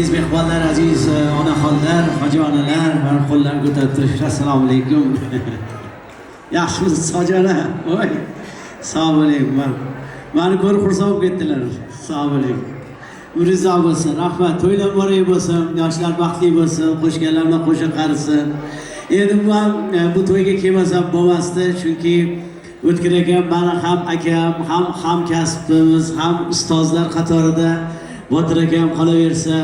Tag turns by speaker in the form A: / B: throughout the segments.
A: Aziz mehmonlar, aziz onaxonlar, hoji onalar, mana qo'llarni ko'tarib turishlar. Assalomu alaykum. Yaxshimisiz, hoji ona? Voy. Sog' bo'ling. Mani ko'rib xursand bo'lib ketdilar. Sog' bo'ling. Umringiz uzoq bo'lsin. Rahmat. To'ylar muborak bo'lsin, yoshlar baxtli bo'lsin, qo'shganlar bilan qo'sha qarisin. Endi man bu to'yga kelmasam bo'lmasdi, chunki O'tkir akam mani ham akam, ham hamkasbimiz, ham ustozlar qatorida. Botir akam qolaversa,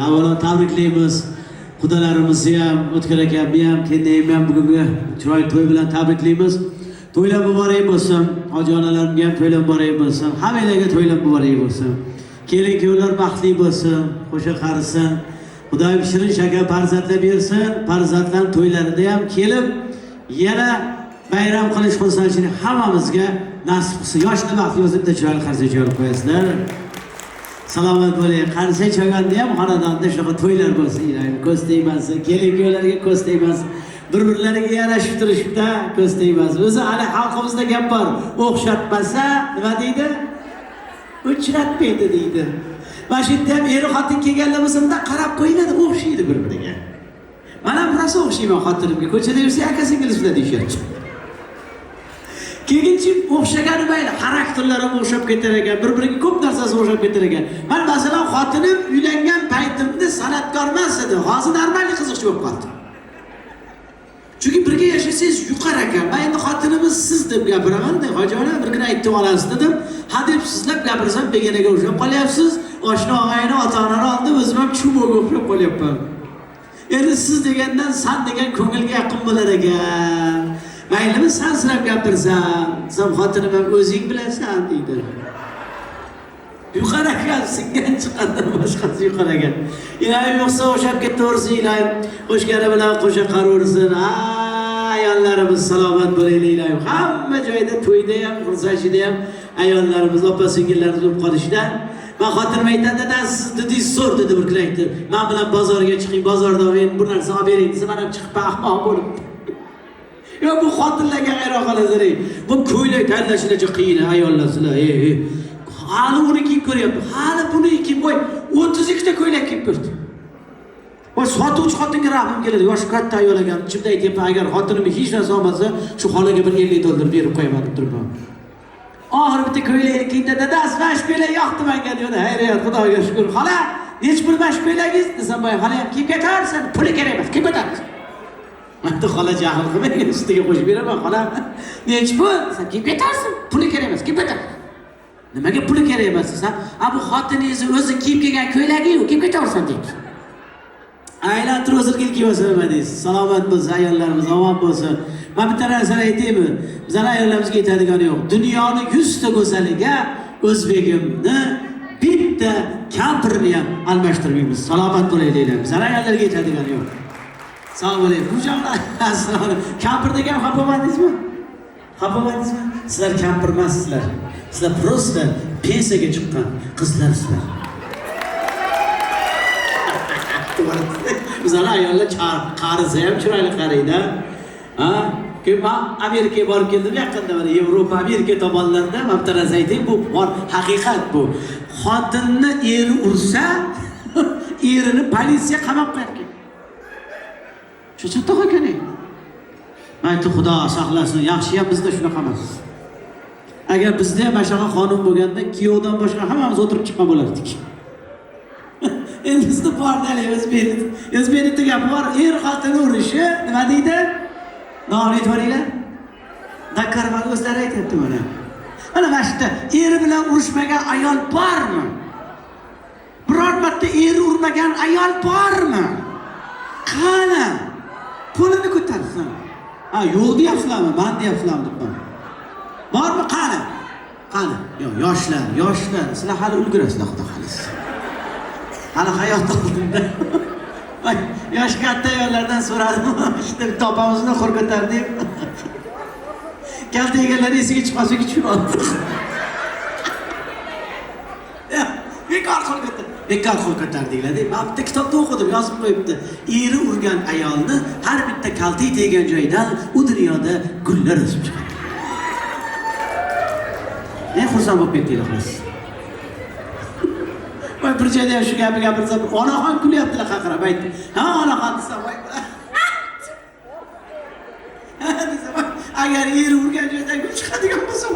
A: avvalo tabriklaymiz qudalarimizni ham, O'tkir akamni ham, Kendayimni ham bugungi chiroyli to'y bilan tabriklaymiz. To'ylar muborak bo'lsin, hoji onalarimga ham to'ylar muborak bo'lsin, hammanglarga to'ylar muborak bo'lsin. Kelin kuyovlar baxtli bo'lsin, qo'sha qarisin. Xudoyim shirin shakar farzandlar bersin, farzandlar to'ylarida ham kelib yana bayram qilish xursandchilik hammamizga nasib qilsin. Yoshlar baxtli bo'lsin, bitta chiroyli qarsak chalib qo'yasizlar. Salomat bo'ling. Qarsak chalganda ham xonadonda shunaqa to'ylar bo'lsin, iloyim. Ko'z tegmasin, kelin kuyovlarga ko'z tegmasin. Bir-birlariga yarashib turishibda ko'z tegmasin. O'zi hali xalqimizda gap bor. O'xshatmasa nima deydi? Uchratmaydi deydi. Mana shu yerda ham er xotin kelganlar bo'lsa, bunday qarab qo'yiladi, o'xshaydi bir-biriga. Man ham rosa o'xshayman xotinimga. Ko'chada yursa aka singilisi bilan deyishadi. Keyinchi o'xshagani mayli, xarakterlari ham o'xshab ketar ekan, bir-biriga ko'p narsasi o'xshab ketar ekan. Man masalan xotinim uylangan paytimda san'atkor emas edi. Hozir normal qiziqchi bo'lib qoldi. Chunki birga yashasangiz yuqar ekan. Men endi xotinimiz siz deb gapiraman-da, hoji ona bir kun aytdim olasiz dedim. Ha deb sizlab gapirsam beganaga o'xshab qolyapsiz. Oshna og'ayni, ota-onani oldida o'zim ham chumoga o'xshab qolyapman. Endi siz degandan san degan ko'ngilga yaqin bo'lar ekan. Maylimi sansirab gapirsam, desam xotinim ham o'zing bilasan deydi. Yuqar ekan, singan chiqqandan boshqasi yuqar ekan. Iloyim yo'qsa o'xshab ketaversin, iloyim qo'shgani bilan qo'sha qaraversin. Ayollarimiz salomat bo'laylik iloyim. Hamma joyda to'yda ham, xursandchilikda ham ayollarimiz, opa singillarimiz bo'lib qolishidan. Man xotinim aytadi, dada siz dedingiz zo'r dedi bir kun aytdi. Men bilan bozorga chiqing, bozorda men bir narsa olib bering desa, men ham chiqib ahmoq bo'lib. Yo bu xotinlarga hayron qolasan. Bu ko'ylak tanlashlar qiyin ayollar sizlar. Ey. Hali uni kiyib ko'ryapti. Hali buni kiyib qo'y. 32 ta ko'ylak kiyib ko'rdi. Voy sotuvchi xotinga rahmim keladi. Yoshi katta ayol ekan. Ichimda aytyapman, agar xotinim hech narsa olmasa, shu xolaga bir 50 dollar berib qo'yaman deb turibman. Oxiri bitta ko'ylakni kiydi, dadasi, mana shu ko'ylak yoqdi menga dedi. Hayriyat, Xudoga shukr. Xola, nechi pul mana shu ko'ylagingiz? Desam, boy xola ham kiyib ketarsan, puli kerak emas, kiyib ketarsan. Endi xola jahl qilmang, ustiga qo'shib beraman, xola. Nechi pul? Desam, kiyib ketarsan, puli kerak emas, kiyib ketarsan. Nimaga puli kerak emas desam, a bu xotiningizni o'zi kiyib kelgan ko'ylagi-yu, kiyib ketaversan deydi. Aylantirib o'zini kiyib olsa nima deysiz? Salomat bo'lsin ayollarimiz, omon bo'lsin. Men bitta narsani aytaymi? Bizlar ayollarimizga yetadigani yo'q. Dunyoni 100 ta go'zaliga o'zbegimni bitta kampirini ham almashtirmaymiz. Salomat bo'laylik. Bizlar ayollarga yetadigani yo'q. Sog' bo'ling. Bu assalomu alaykum. Kampir degan xafa bo'lmadingizmi? Xafa bo'lmadingizmi? Sizlar kampir emassizlar. Sizlar просто pensiyaga chiqqan qizlarsizlar. Bizlar ayollar qarisa ham chiroyli qaraydi. Ha? Keyin men Amerikaga borib keldim yaqinda, mana Yevropa, Amerika tomonlarida men bitta narsa aytay, bu bor haqiqat bu. Xotinni eri ursa, erini politsiya qamab qo'yar ekan. Shu chatoq ekan. Men aytdim, Xudo saqlasin, yaxshi ham bizda shunaqa emas. Agar bizda ham mana shunaqa qonun bo'lganda, kuyovdan boshqa hammamiz o'tirib chiqqan bo'lardik. Endi bizda bor o'zbekda gap bor, er xotini urishi nima deydi? Nomini aytvoringlar. Dakarman o'zlari aytyapti mana. Mana shu yerda eri bilan urushmagan ayol bormi? Biror marta eri urmagan ayol bormi? Qani? Qo'lini ko'tarsin. Ha, yo'q deyapsizlarmi? Man deyapsizlarmi debman. Bormi? Qani? Qani? Yo'q, yoshlar, yoshlar, sizlar hali ulgurasizlar, Xudo xolasa. Hali hayot oldinda. Yosh katta ayollardan so'radim, işte bitta opamizni qo'l ko'tardim. Kalta yeganlar esiga chiqmasligi tushib oldi. Bekor qo'l ko'tar. Bekor qo'l ko'tardinglar deb. Men bitta kitobda o'qidim, yozib qo'yibdi. Eri urgan ayolni har bitta kaltak tegan joyidan u dunyoda gullar o'sib chiqadi. Men xursand bo'lib ketdinglar xolos. Voy Bir joyda ham shu gapni gapirsam, onaxon kulyaptilar qaqirab aytdi. Ha, onaxon desam, voy. Desam, agar yer urgan joydan gul chiqadigan bo'lsa,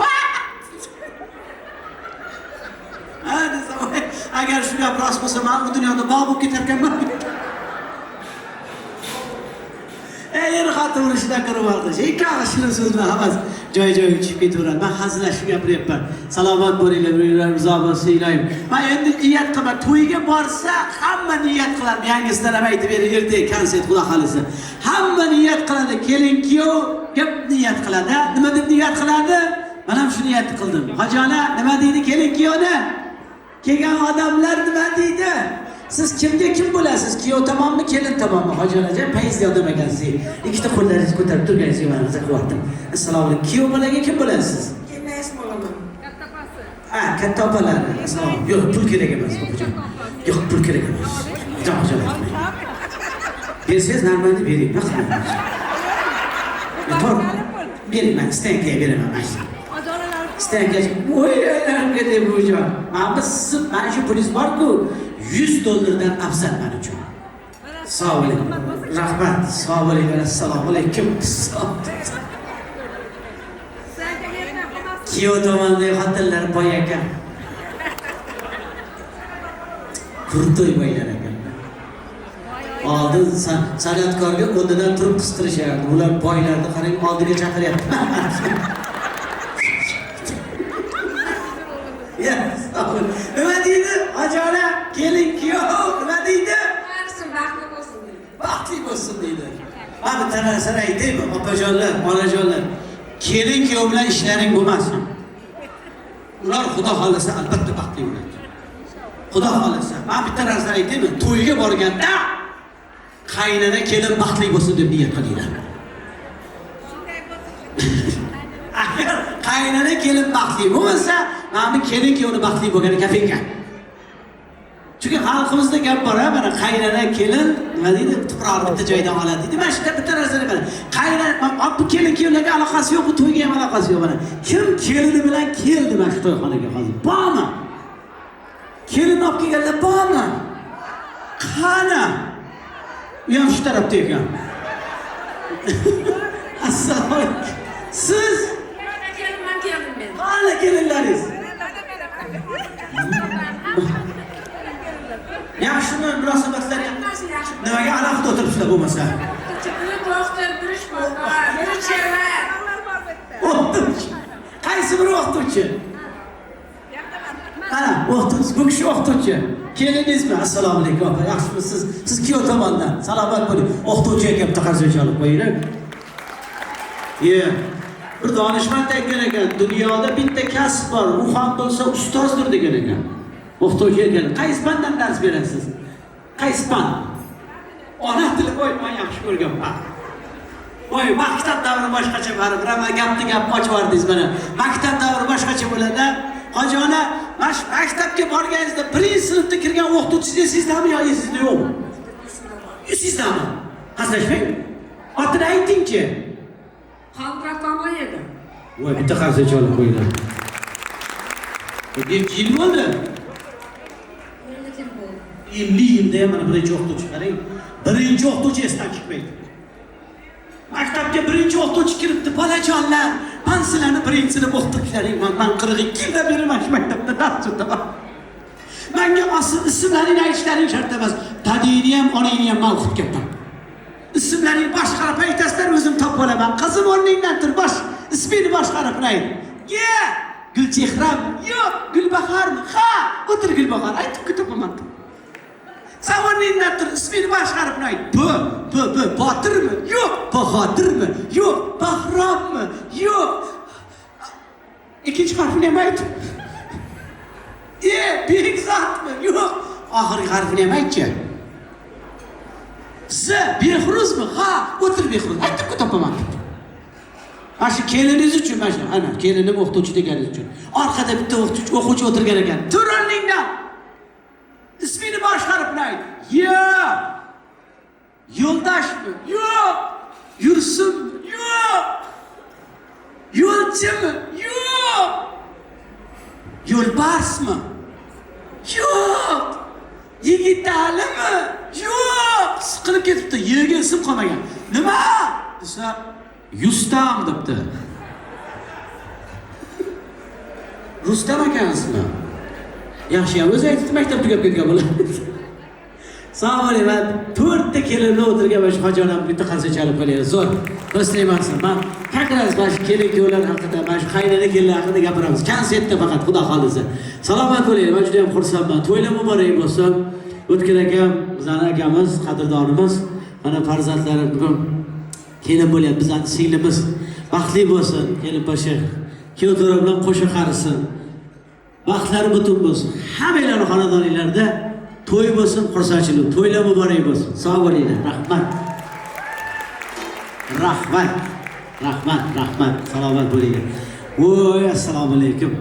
A: ha desam, voy, agar shu gap rost bo'lsa, men bu dunyoda bog' bo'lib ketarkanman. Er xotin urushdan kirib oldi. Ikki shirin so'z bilan hammasi joy-joyiga tushib ketaveradi. Men hazillashib gapiryapman. Salomat bo'linglar, umrlaringiz uzoq bo'lsin iloyim. Men endi niyat qilaman, to'yga borsa hamma niyat qiladi. Yangisidan ham aytib beray, ertaga konsert xudo xolisa. Hamma niyat qiladi, kelin kuyov gap niyat qiladi. Nima deb niyat qiladi? Men ham shu niyatni qildim. Hoji ona nima deydi kelin kuyovni? Kelgan odamlar nima deydi? Siz kimga kim bo'lasiz? Kuyov tomonmi, kelin tomonmi? Hoji onajon, payizli odam ekansiz. Ikkita qo'llaringizni ko'tarib turganingizga men rosa quvondim. Assalomu alaykum. Kuyov bolaga kim bo'lasiz?
B: Kelin bo'laman.
C: Katta opasi.
A: Ha, katta opalari. Assalomu. Yo'q, pul kerak emas, opajon. Yo'q, pul kerak emas. Jon, jon. Bersangiz normalni bering, nima qilaman? To'g'ri. Bering, men stankaga beraman, mayli. Stanka. Voy, aylanib ketay buvijon. Mana bu siz, mana shu pulingiz bor-ku, $100 dan afzal men uchun. Sog' bo'ling. Rahmat. Sog' bo'ling. Assalomu alaykum. Kuyov tomondagi xotinlar boy ekan. Krutoy boylar ekan. Oldin san'atkorga o'rnidan turib qistirishardi. Ular boylarni qarang, oldiga chaqiryapti. Ya, nima deydi? Hoji ona, kelin kuyov nima deydi?
B: Barchasi baxtli bo'lsin deydi.
A: Baxtli bo'lsin deydi. Mana bitta narsani aytaymi, opajonlar, onajonlar. Kelin kuyov bilan ishlaring bo'lmasin. Ular xudo xolasa albatta baxtli bo'ladi. Xudo xolasa. Mana bitta narsani aytaymi, to'yga borganda qaynona kelin baxtli bo'lsin deb niyat qilinglar. Agar qaynona kelin baxtli bo'lmasa, mana bu kelin kuyovni baxtli bo'lgani kafi ekan. Chunki xalqimizda gap bor, mana qaynona kelin nima deydi, tuproqni bitta joydan oladi deydi. Mana shu bitta narsani mana qaynona bu kelin kuyovlarga aloqasi yo'q, bu to'yga ham aloqasi yo'q mana. Kim kelini bilan keldi mana shu to'yxonaga hozir? Bormi? Kelin olib kelganlar bormi? Qani? U ham shu tarafda ekan. Assalomu alaykum. Siz?
B: Kelinman, keldim men.
A: Qani kelinlaringiz? Yaxshimi munosabatlar?
B: Yaxshi.
A: Nimaga alohida o'tiribsizlar bo'lmasa?
B: Biri doktor, biri shifokor, biri chevar.
A: O'qituvchi. Qaysi biri o'qituvchi? Ana, o'qituvchi, bu kishi o'qituvchi. Keliningizmi? Assalomu alaykum opa, yaxshimisiz? Siz kuyov tomondan. Salomat bo'ling. O'qituvchi ekan, bitta qarsak olib qo'yinglar. Ye. Bir donishmand aytgan ekan, dunyoda bitta kasb bor, u ham bo'lsa ustozdir degan ekan. O'qituvchi ekan. Qaysi fandan dars berasiz? Qaysi fan? Ona tili. Voy, men yaxshi ko'rganman. Voy, maktab davri boshqacha baribir, ammo gapni gap ochib yubordingiz mana. Maktab davri boshqacha bo'ladi. Hoji ona, mana shu maktabga borganingizda birinchi sinfda kirgan o'qituvchingiz esingizdami yo esingizda yo'qmi? Esingizdami? Hazillashmang. Otini aytingchi.
B: Qondirat og'a edi.
A: Voy, bitta qarsak olib qo'yinglar. Necha yil bo'ldi?
B: 50 yil bo'ldi.
A: 50 yilda ham mana birinchi o'qituvchi qarang. Birinchi o'qituvchi esdan chiqmaydi. Maktabga birinchi o'qituvchi kiribdi, bolajonlar, men sizlarni birinchi sinf o'qituvchilaringman. Men 42 yildan beri mana shu maktabda dars o'taman. Menga asl ismlaringni aytishlaring shart emas. Dadingni ham, onangni ham men o'qitib ketdim. Ismlaring boshqa harf aytasizlar, o'zim topib olaman. Qizim o'rningdan tur, bosh ismingni boshqa harfini ayt. Ye, Gulchehram, yo'q, Gulbaharmi? Ha, o'tir Gulbahar, aytib kutapaman. Sen o'rningdan tur, ismingni boshqa harfini ayt. B, B, B, Botirmi? Yo'q, Bahodirmi? Yo'q, Bahrommi? Yo'q. Ikkinchi harfini ham ayt. E, Bekzodmi? Yo'q. Oxirgi harfini ham aytchi. Z, Behruzmi? Ha, o'tir Behruz. Aytib kutapaman. Mana shu keliningiz uchun, mana shu, ana, kelinim o'qituvchi deganingiz uchun. Orqada bitta o'quvchi o'tirgan ekan. Tur o'rningdan. Ismini bosh harfini ayt. Ye. Yo'ldoshmi? Yo'q. Yursinmi? Yo'q. Yo'lchimi? Yo'q. Yo'lbarsmi? Yo'q.
C: Bitta yerga ism qolmagan. Nima? Desa, Yustam debdi. Rustam ekan ismi.
A: Yaxshi ham o'zi aytibdi, maktab tugab ketgan bo'ladi. Sog' bo'ling, man to'rtta kelinni o'tirgan mana shu hoji onam bitta qarsa chalib qo'yadi. Zo'r. Do'stlaymansiz. Man как раз mana shu kelin kuyovlar haqida, mana shu qaynona kelinlar haqida gapiramiz. Konsertda faqat, xudo xohlasa. Salomat bo'ling. Men juda ham xursandman. To'ylar muborak bo'lsin. O'tkir akam, bizani akamiz, qadrdonimiz, mana farzandlari bugun kelin bo'lyapti, bizani singlimiz baxtli bo'lsin, kelinposhsha. Kuyov to'ra bilan qo'sha qarisin. Baxtlari butun bo'lsin. Hammanglarning xonadoninglarda to'y bo'lsin, xursandchilik. To'ylar muborak bo'lsin. Sog' bo'linglar. Rahmat. Rahmat. Rahmat, rahmat. Salomat bo'linglar. Voy, assalomu alaykum.